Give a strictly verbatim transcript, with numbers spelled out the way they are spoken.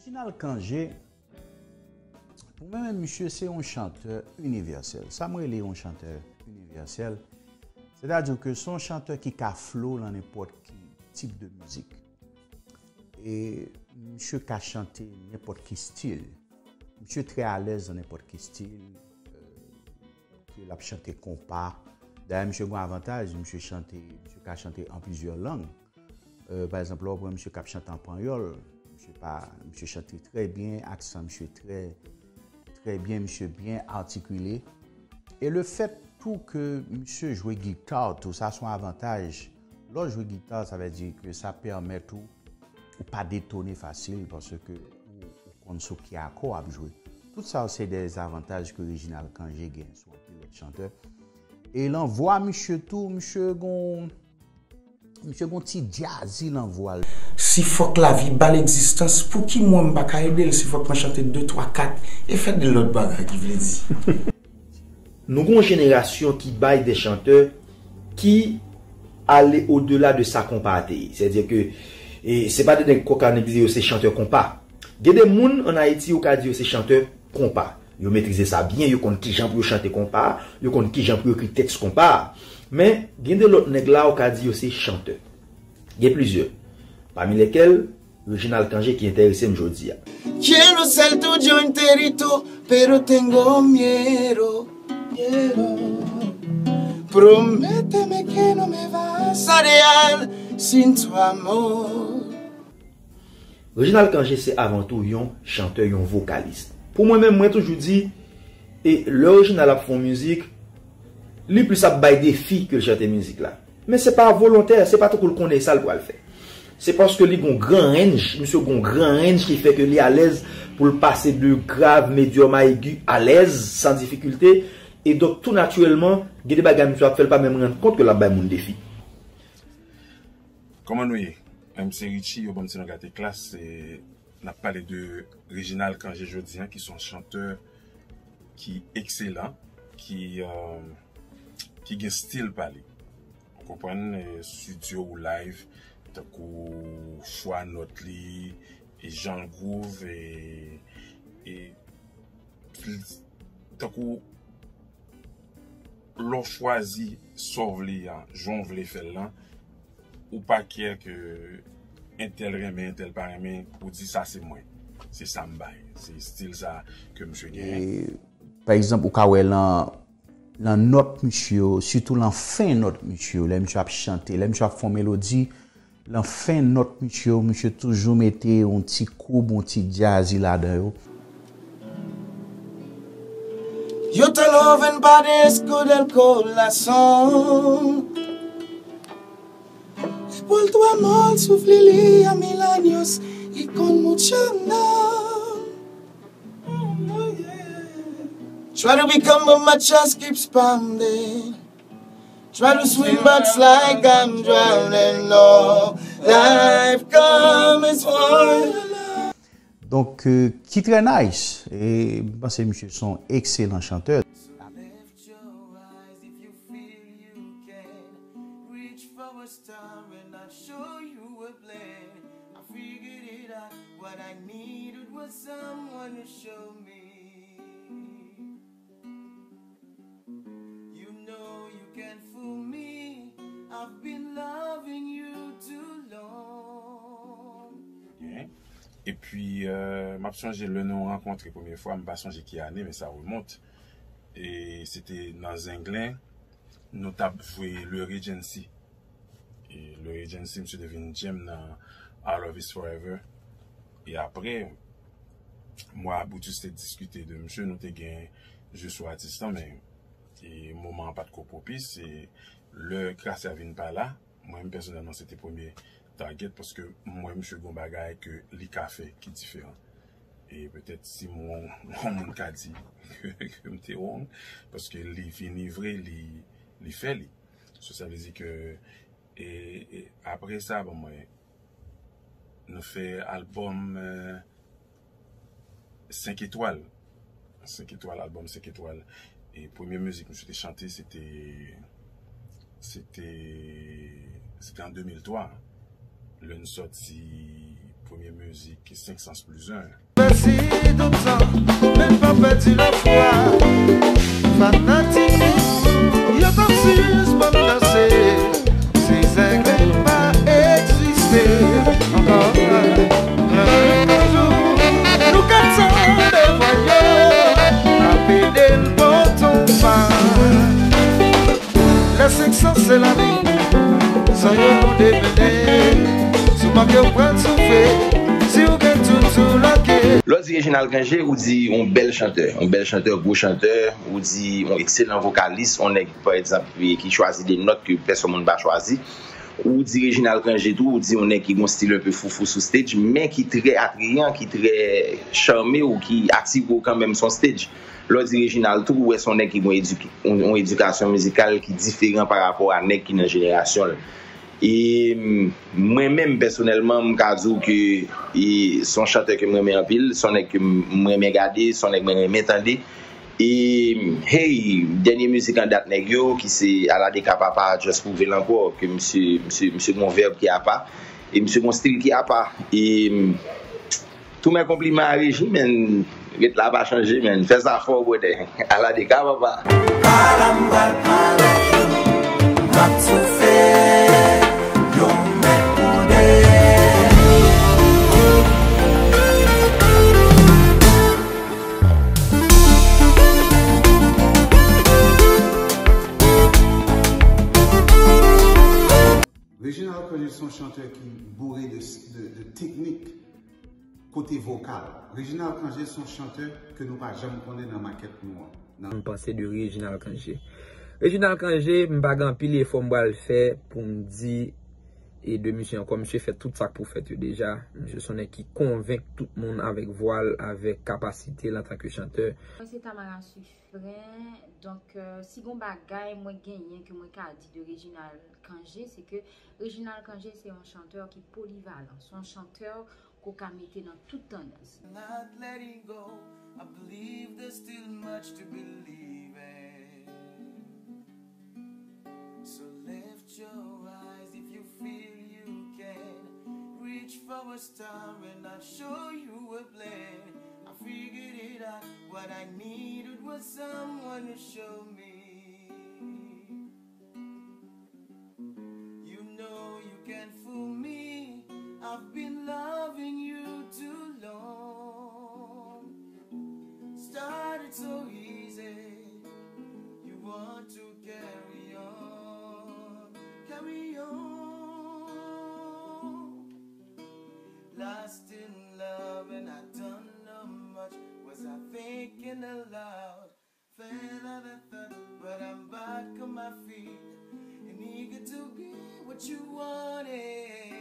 Reginald Cangé, pou mwen menm, misye se yon chantè inivèsèl. Sa m rele yon chantè inivèsèl, sètadi ke se yon chantè ki ka flow nan nenpòt ki tip de mizik. E misye ka chante nenpòt ki stil. Misye trè alèz nan nenpòt ki stil. Ke l ap chante konpa. Dayè, misye gen yon avantaj, misye chante, misye ka chante an plizyè lang. Euh, pa egzanp, lè w pran misye k ap chante an panyòl, misye pa, misye chante trè byen, aksan misye trè, trè byen, misye byen atikile. E le fèt tou ke misye jwe gita tou, sa se yon avantaj. Lè w jwe gita, sa vle di ke sa pèmèt ou, ou pa detone fasil, paske ou, ou konn sou ki akò w ap jwe. Tout sa yo se de zavantaj ke Reginald Cangé gen sou anpil lòt chantè. E lan vwa misye tou, misye gon, misye gon ti djazi lan vwa l. Si fòk lavi ba l egzistans, pouki mwen m pa ka ede l? Si fòk mwen chante de, twa, kat, e fè de lòt bagay ki vle di. Nou gen yon jenerasyon ki bay de chantè ki ale odela de sa konpa a te ye. Sètadi ke e, se pa de nèg konpa n ap di yo se chantè konpa. Gen de moun ann Ayiti ou ka di yo se chantè konpa. Yo metrize sa byen, yo konn kijan pou yo chante konpa, yo konn kijan pou yo ekri tèks konpa. Men, gen de lòt nèg la ou ka di yo se chantè. Gen plizyè. Pami lèkèl, Reginald Cangé ki enterese m jodi a. Quiero ser tuyo enterito, pero tengo miedo. Miedo. Prométeme que no me vas a dejar sin tu amor. Reginald Cangé se avan tou yon chantè, yon vokalis. Pou mwen menm, mwen toujou di, e lè Reginald ap fè yon mizik, li plis ap bay defi ke l chante mizik la. Men se pa volontè, se pa tankou l konnen sa l pral fè. Se paske li gon gran range, misye gon gran range ki fè ke li alèz pou l pase de grav, medyòm a egi alèz, san difikilte. E donk tou natirèlman, gen de bagay misye ap fè l pa menm rann kont ke l ap bay moun defi. Kòman nou ye? M se Richie, yo ban m ti non gate klas, e n ap pale de Reginald Cangé jodi a, ki se yon chantè ki ekselan, ki, euh, ki gen stil pa li. Ou konprann, e, studio ou live, tankou chwa nòt li, e jan l groove, e, e tankou lè w chwazi sa w vle a, jan w vle fè l lan, ou pa kè ke entèl renmen, entèl pa renmen, ou di sa se mwen. Se sa m bay. Se stil sa ke misye genyen. Pa egzanp, ou ka wè lan, lan nòt misye yo, sitou lan fen nòt misye yo, lè misye ap chante, lè misye ap fè yon melodi, lan fen nòt misye yo, misye toujou mete yon ti koub, yon ti djazi ladan yo. Yo te loven padezco del corazón. Y por tu amor sufriría mil años y con mucho amor. Try to become but my chest keeps pounding. Try to swim but it's like I'm drowning. No, life comes for you. Donk, euh, ki trè nice. E m panse misye se yon ekselan chantè. Reach for a star and I'll show you a plane. I figured it out. What I needed was someone to show me. You know you can't fool me. I've been loving you too long. Byen. Epi, euh, m ap sonje lè nou rankontre premye fwa, m pa sonje ki ane, men sa remonte. E se te nan Zenglen, nou t ap jwe Le Regency. E Le Regency, misye te vin jam nan All of Us Forever. E apre, mwen ak Brutus te diskite de misye, nou te gen je sou atis lan, men e moman an pa t ko pwopis. E lè Gracia vin pa la, mwen menm pèsonèlman, se te premye target, paske m wè misye gon bagay ke li ka fè ki diferan. E petèt si m wrong, yon moun ka di ke, ke m te wrong, paske li vini vre, li, li fè li. So, sa vle di ke, e, e apre sa, bon, mwen, nou fè albòm, euh, Senk Etwal. Senk Etwal, albòm Senk Etwal. E premye mizik misye te chante, se te, se te, se te an de mil twa. Lè n sòti Premye mizik, Cinq Sens Plus Un. Pèsi tout tan, men pa pèdi lafwa. Fanatik yo t ap sispann danse, si zenglen pa egziste ankò. Yon jou, nou ka tande vwa yo ap ede n pote yon pa. Lè senk san se lavi, san yo nou demele. Si w manke w pran soufle, si w gen toutou lage. Lè w di Reginald Cangé, ou di yon bèl chantè, yon bèl chantè, gwo chantè, ou di yon ekselan vokalis, yon nèg, pa egzanp, ki chwazi de nòt ke pèsòn moun pa chwazi. Ou di Reginald Cangé tou, ou di yon nèg ki gen yon stil enpe foufou sou stage, men ki trè atrayan, ki trè chame w, ki atire w kanmenm sou yon stage. Lè w di Reginald tou, ou wè se yon nèg ki gen yon edik-, yon, yon edikasyon mizikal ki diferan pa rapò a nèg ki nan jenerasyon l. E, mm, mwen menm, pèsonèlman, m ka di w ke, e, se yon chantè ke m renmen anpil, se yon nèg ke m, m renmen gade, se yon nèg mwen renmen tande. E, mm, hey, dènye mizik an dat nèg yo, ki se Aladeka Papa, just pwouve l ankò ke misye, misye, misye gen yon vèb ki apa, e misye gen yon stil ki apa. E, mm, Tout men konpliman a Reji, men ret la pa chanje, men fè sa fò, brother. Aladeka, papa. Pala m pral pale, m ap toufe, yon mèt pou de. Reginald Cangé se yon chantè ki boure de, de, de teknik kote vokal. Reginald Cangé se yon chantè ke nou pa janm konnen nan makèt nou an. Nan m panse de Reginald Cangé. Reginald Cangé, m pa gen anpil efò m pral fè pou m di e de misye ankò. Misye fè tout sa k pou fèt yo deja. Misye se yon nèg ki konvenk tout moun avèk vwa l, avèk kapasite l antanke chantè. Mwen se Tamara Suffren. Donk, euh, si gon bagay mwen genyen ke mwen ka di de Reginald Cangé, se ke Reginald Cangé se yon chantè ki polivalan, se yon chantè ke w ka mete nan tout tandans. Not letting go, I believe there's still much to believe in. So lift your eyes if you feel you can. Reach for a star and I'll show you a plan. I figured it out. What I needed was someone to show me. You know you can't fool me. I've been loving you too long. Started so easy. You want to carry on, carry on. Lost in love and I don't know much. Was I thinking aloud? Fell out of thought, but I'm back on my feet. And eager to be what you wanted.